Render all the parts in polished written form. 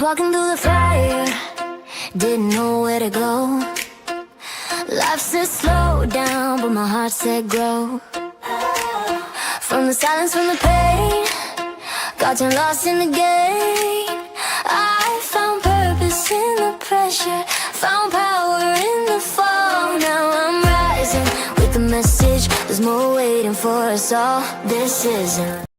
Walking through the fire, didn't know where to go. Life said slow down, but my heart said grow. From the silence, from the pain, got turned lost in the game. I found purpose in the pressure, found power in the fall. Now I'm rising with the message. There's more waiting for us all. This isn't.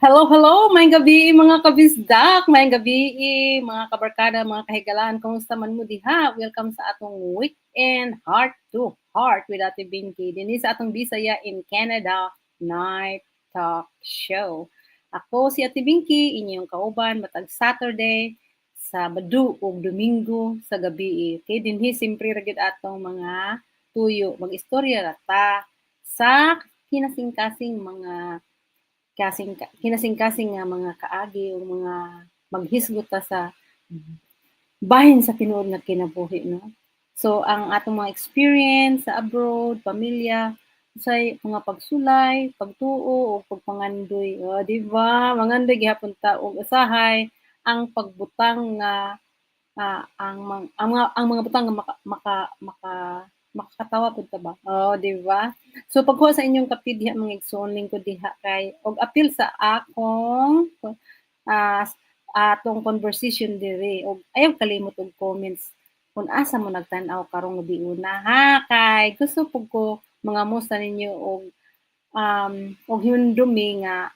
Hello, hello! Maayong gabii, mga kabisdak, maayong gabii, mga kabarkada, mga kahigalaan. Kumusta man mo diha? Welcome sa atong weekend Heart to Heart with Ate Binky. Dinhi sa atong Bisaya in Canada Night Talk Show. Ako si Ate Binky, inyong kauban matag Saturday, Sabado ug Domingo sa gabi. Okay, dinhi simpre ra gyud atong mga tuyo. Mag-istorya ra ta sa kinasingkasing mga kasing kinasingkasing nga mga kaagi o mga maghisgot ta sa bahin sa tinuod nga kinabuhi, no? So ang atong mga experience sa abroad, pamilya, usay mga pagsulay, pagtuo o pagpangandoy. O, di ba? Mangandoy gihapon ta og usahay ang pagbutang nga ang mga butang nga maka maka maka makakatawa pud ta ba? Oh, di ba? So pagkuha sa inyong kape diha, mga igsoon, lingkod diha kay og apil sa akong atong conversation diri og ayaw kalimot og comments kung asa mo nagtan-aw karong gabiuna ha, kay gusto pud ko mangamusta ninyo og hinumdumi nga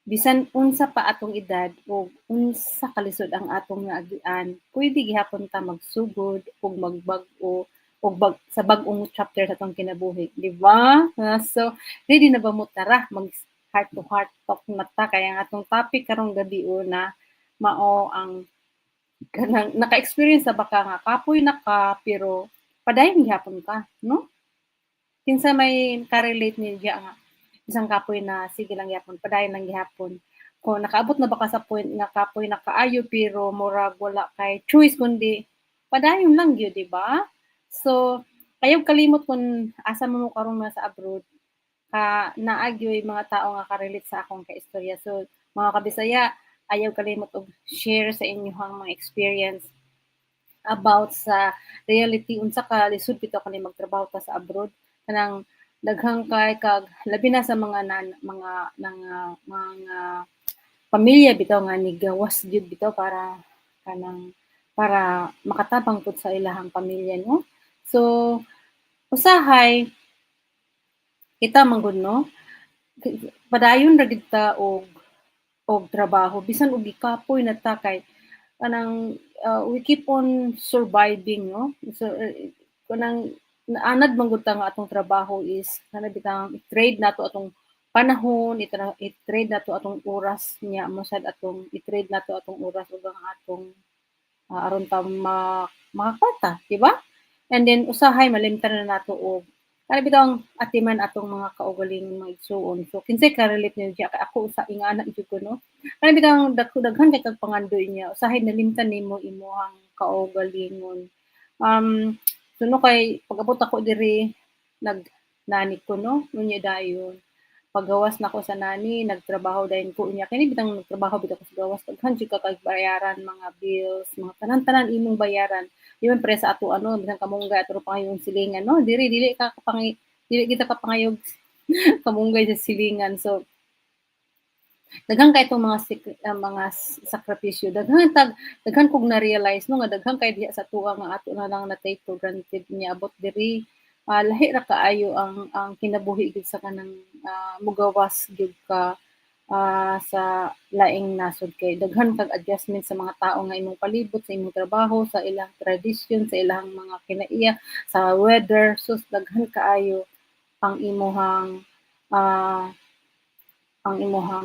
bisan unsa pa atong edad o unsa kalisod ang atong naagian, pwede gihapon ta magsugod ug magbag-o og sa bag-ong chapter sa atong kinabuhi, di ba? So ready na ba mo? Tara, mag heart to heart talk na ta kay ang atong topic karong gabiuna mao ang kanang naka-experience na ba ka nga kapoy na ka pero padayon gihapon ka, no? Kinsa may ka-relate ni diya nga isang kapoy na sige lang gihapon, padayon lang gihapon? Kung nakaabot na ba ka sa point nga kapoy na kaayo pero murag wala kay choice kundi padayon lang gyud, di ba? So ayaw kalimot kung asa man mo karon nga sa abroad ka, naa gyoy mga tao nga ka-relate sa akong kaistorya. So mga kabisaya, ayaw kalimot og share sa inyong mga experience about sa reality unsa ka lisod bitaw kani magtrabaho ta sa abroad, kanang daghang kay kag labi na sa mga nan, mga mga mga pamilya bitaw nga nigawas gyud bitaw para kanang para makatabang pud sa ilahang pamilya, no? So usahay kita man gud, no, padayon ra gid ta og trabaho bisan og gikapoy na ta kay kanang we keep on surviving, no? So kanang naanad man gud ta nga atong trabaho is kana bitang i-trade nato atong panahon, i-trade nato atong oras niya mosad atong i-trade nato atong oras ug ang atong aron ta makakwarta, di ba? And then usahay malimtan na nato og kana bitawng atiman atong mga kaugalingon, mga igsuon. So kinsay ka-relate niyo diya? Kay ako usa ingana jud ko, no? Kana bitawng daghan kay kag pangandoy niya usahay nalimtan nimo imuhang kaugalingon. So no, kay pag-abot ako diri nag nanny ko, no? Unya dayon paggawas nako sa nanny, nagtrabaho dayon ko. Unya kini bitang nagtrabaho bitaw ko sa gawas, daghan jud ka kag bayaran, mga bills, mga tanan-tanan imong bayaran. Di man pre sa ato ano, bisan kamunggay ato pangayon silingan, no? Diri dili kita kapangayog kamunggay sa silingan. So daghan kay itong mga sakripisyo. Daghan kog na-realize, no, nga daghan kay diha sa tuwa nga ato na lang na take for granted niya abot diri, lahi ra kaayo ang kinabuhi gyud sa kanang mugawas gyud ka sa laing nasod kay daghan kag adjustment sa mga tao nga imong palibot, sa imong trabaho, sa ilang tradisyon, sa ilang mga kinaiya, sa weather. Sus, daghan kaayo ang imuhang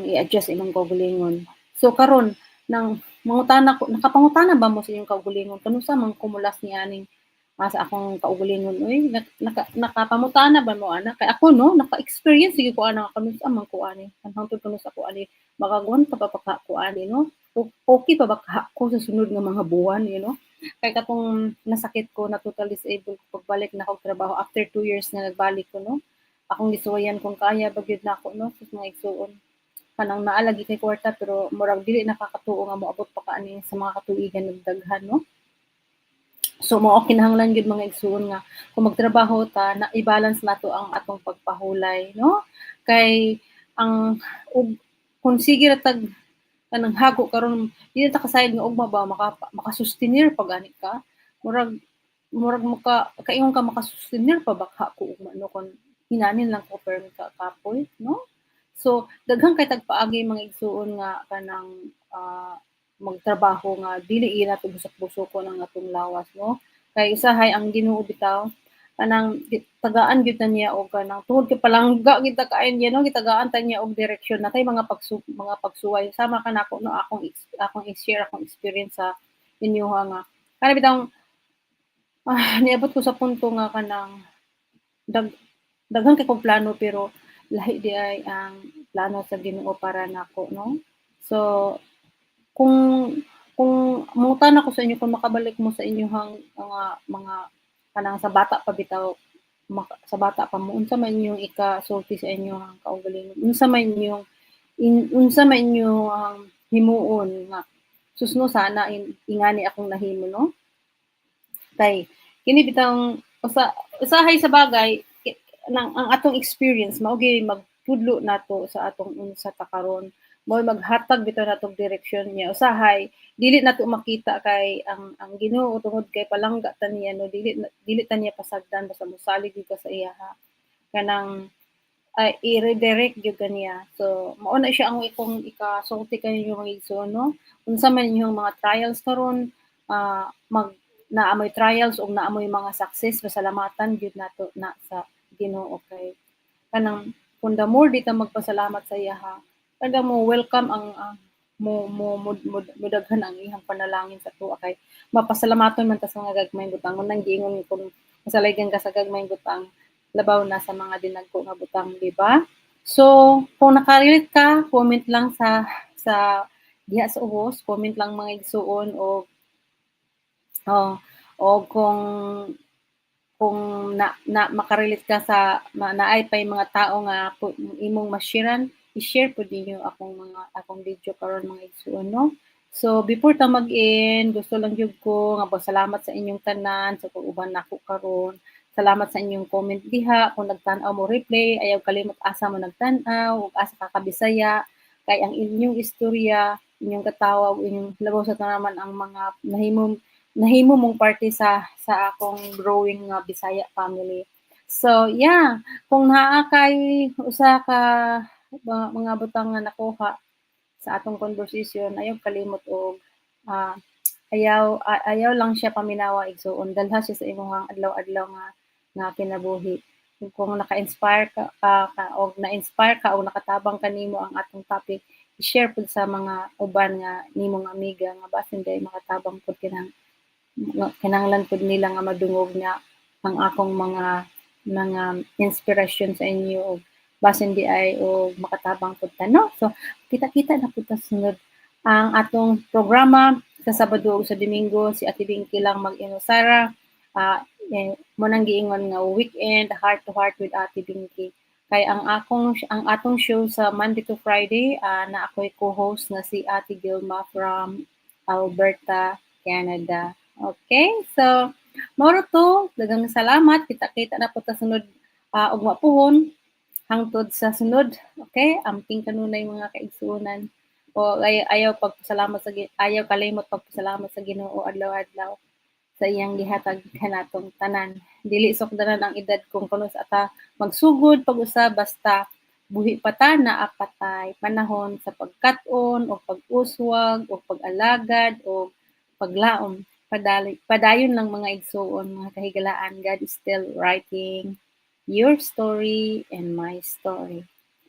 i-adjust imong kaugalingon. So karon nang mangutana ko, nakapangutana ba mo sa inyong kaugalingon kanusa man kumulas ni aning sa akong kaugalingon oy? Nakapangutana ba mo ana? Kay ako, no, naka-experience sige ko ana kanusa man ko ani, hangtod kanusa ko ani, makagwanta pa pa ka ko ani, no? Okay pa ba ka ako sa sunod nga mga buwan? Kay katong nasakit ko na total disabled ko, pagbalik na ako trabaho after 2 years na nagbalik ko, no, akong gisuwayan kung kaya ba gyud nako, no? Sus, mga igsuon. Kanang naa lagi kay kwarta pero murag dili nakakatuo nga moabot pa ka ani sa mga katuigan og daghan, no? So mao kinahanglan gyud, mga igsuon, nga kung magtrabaho ta na i-balance nato ang atong pagpahulay, no? Kay ang ug kung sige ra tag kanang hago karon, dili ta kasayod nga ugma ba makasustinir pa gani ka. Murag maka kaingon ka, makasustinir pa ba ka ko ugma, no, kung hinanin lang ko permi ka kapoy, no? So daghan kay tag paagi, mga igsuon, nga kanang magtrabaho nga dili nato busok-busokon ang atong lawas, no? Kay usahay ang Ginoo bitaw, kanang tagaan gyud ta niya og kanang tungod kay palangga gyud ta kaayo niya, no, gitagaan ta niya og direksyon na kay mga pagsuway sama kanako, no, akong i-share akong experience sa inyoha nga kana bitawng niabot ko sa punto nga kanang daghan kay kog plano pero lahi diay ang plano sa Ginoo para nako, no? So kung mangutana ko sa inyo, kung makabalik mo sa inyohang mga kanang sa bata pa bitaw, sa bata pa mo, unsa man inyong ikasulti sa inyong kaugalingon, unsa man inyong himuon nga susno sana ingani akong nahimo, no? Kay kini bitawng usahay sa bagay nang ang atong experience mao gyud magtudlo nato sa atong unsa ta karon, mao maghatag bitaw natong direksyon niya. Usahay dili nato makita kay ang Ginoo, tungod kay palangga ta niya, no, dili ta niya pasagdan basta mosalig gyud ka sa iyaha, kanang ay i-redirect gyud ka niya. So mao na siya ang akong ikasulti kaninyo, mga igsoon, no? Unsa man inyong mga trials karon, mag naa moy trials ug naa moy mga success, pasalamatan gyud nato na sa Ginoo kay kanang kung the more di ta magpasalamat sa iyaha, talagang mo welcome ang mo mo mo mo daghan ang iyang panalangin sa tuwa kay mapasalamaton man ta sa mga gagmayng butang. Mao nang giingon kung masalaygan ka sa gagmayng butang, labaw na sa mga dinagko nga butang, di ba? So kung nakarelate ka, comment lang sa diha sa ubos, comment lang, mga igsuon, og oh, o kung na makarelate ka sa naay pay mga tao nga imong ma-sharean, i-share pud ninyo akong video karon, mga igsuon, no? So before ta mag-end, gusto lang gyud ko nga pasalamat sa inyong tanan sa pag-uban nako karon. Salamat sa inyong comment diha. Kung nagtan-aw mo replay, ayaw kalimot asa mo nagtan-aw ug asa ka ka Bisaya, kay ang inyong istorya, inyong katawa ug inyong labaw sa tanan ang mga nahimo mong parte sa akong growing nga Bisaya family. So yeah, kung naa kay usa ka mga butang nga nakuha sa atong conversation, ayaw kalimot og ayaw lang siya paminawa, igsuon, dalha siya sa imong adlaw-adlaw nga kinabuhi. Ug kung naka-inspire ka og na-inspire ka o nakatabang kanimo ang atong topic, i-share pud sa mga uban nga nimong amiga nga basin diay makatabang pud, kinahanglan pud nila nga madungog nga ang akong mga inspirasyon sa inyo ug basin diay og makatabang pud ta, no? So kita-kita na pud ta sunod. Ang atong programa sa Sabado ug sa Domingo, si Ate Binky lang mag-inusara, mo nang giingon nga Weekend Heart to Heart with Ate Binky. Kay ang atong show sa Monday to Friday, na ako'y co-host nga si Ate Gilma from Alberta, Canada. Okay? So mao ra to, daghang salamat. Kita-kita na po ta sunod ugma puhon, hangtod sa sunod. Okay? Amping kanunay, mga kaigsuonan. O ayaw kalimot pagpasalamat sa Ginoo adlaw-adlaw sa iyang gihatag kanatong tanan. Dili sukdanan ang edad kung kuno sa ata magsugod pag-usab, basta buhi pa ta, naa pa tay panahon sa pagkat-on o pag-uswag o pag-alagad o paglaom. Padayon lang, mga igsuon, mga kahigalaan. God is still writing your story and my story.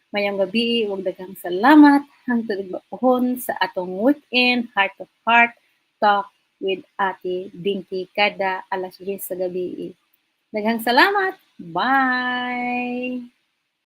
Maayong gabii ug daghang salamat, hangtod ugma puhon sa atong Weekend Heart to Heart Talk with Ate Binky kada alas 10 sa gabi. Daghang salamat. Bye.